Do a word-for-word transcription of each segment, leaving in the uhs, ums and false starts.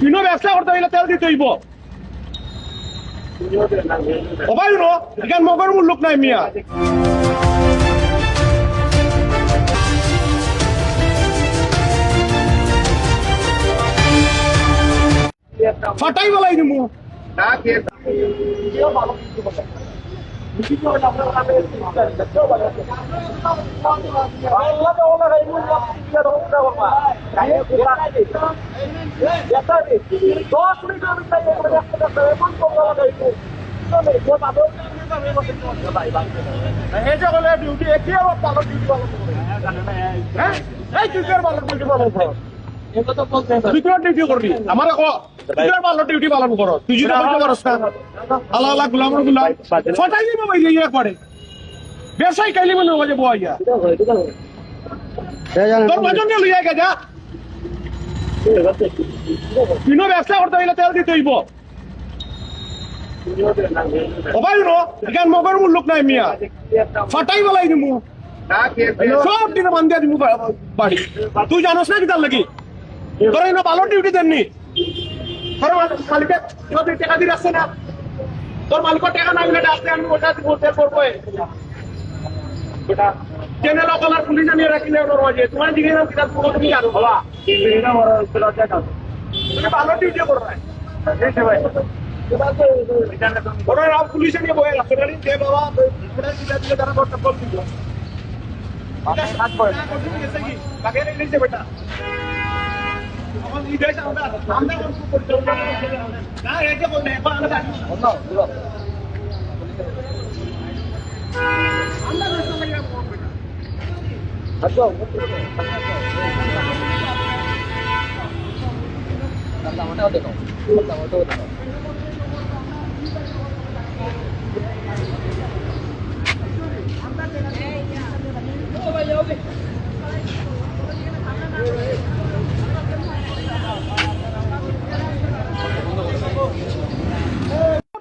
ইনো ব্যবসা করতে অইলে তেল দিতে অইবো। ও ভাই, হুনো, ইখান মগর মুল্লুক নায় মিয়া। ফাটাই বালাই দিমু। এই যে বলে ডিউটি, একই আবার ভালো ডিউটি পালন করে। হ্যাঁ? এই তুই কার ভালো ডিউটি পালন কর? তুই তো ডিউটি করবি। আমারে ক, তুই কার ভালো ডিউটি পালন কর? তুই যদি করতে পারস না, আল্লাহ আল্লাহ, গুলামর গুলাম। ফাটাই দিমু ভাই, এই একবারে। ব্যবসায়ী কাইলি মনে হয় যে বইয়া। তোর মাজন নিয়ে লইয়া গে যা। ইনো ব্যবসা করতে অইলে তেল দিতে অইবো। ও ভাই, হুনো, ইখান মগর মুল্লুক নায় মিয়া। ফাটাই বালাই দিমু। সব দিনে বান্ধিয়া দিমু বা-, বাড়ি। তুই জানোস না কিতার লাগি? তোর ইনো ভালো ডিউটি দেননি। তোর মাল-, মালিকে যদি টেকা দি রাখছে না, তোর মালিকর টেকা না দিলে ডাকতে আমি ওটা দিব, তেল করবো। বেটা, জেনারেল অকল আর পুলিশ আনিয়া রাখিলে ওনার মাঝে। তোমার দিকে না, বিরাট বড় তুমি জানো, বাবা। তুমি ভালো ডিউটি করো না। ওরা রাম পুলিশ আনিয়া বয়ে রাখছে, জানি যে বাবা, ওরা দিলে দিলে তারা ঘরটা কল দিব। বাগানে নিচে বেটা। এখন এই দেশ আমরা, আমরা কোন পরিচালনা করতে না, এটা বললে এখন আমরা জানি না।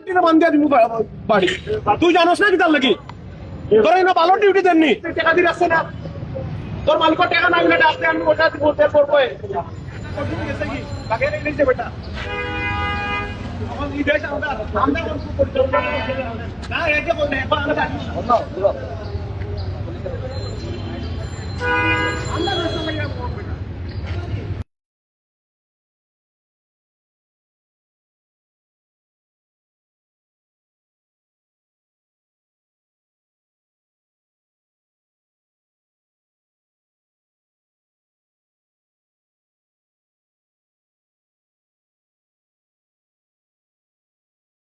দিনে বান্ধিয়া দিমু বা-, বাড়ি। তুই জানোস না কিতার লাগি? তোর ইনো ভালো ডিউটি দেননি। টেকা দি রাখছে না। তোর মালিকর টেকা না দিলে ডাকতে আমি ওটা দিব, তেল করবো। বাগানে নিচে বেটা। এখন এই দেশ আমরা, আমরা কোন পরিচালনা করতে না, এটা বললে এখন আমরা জানি না। আমরা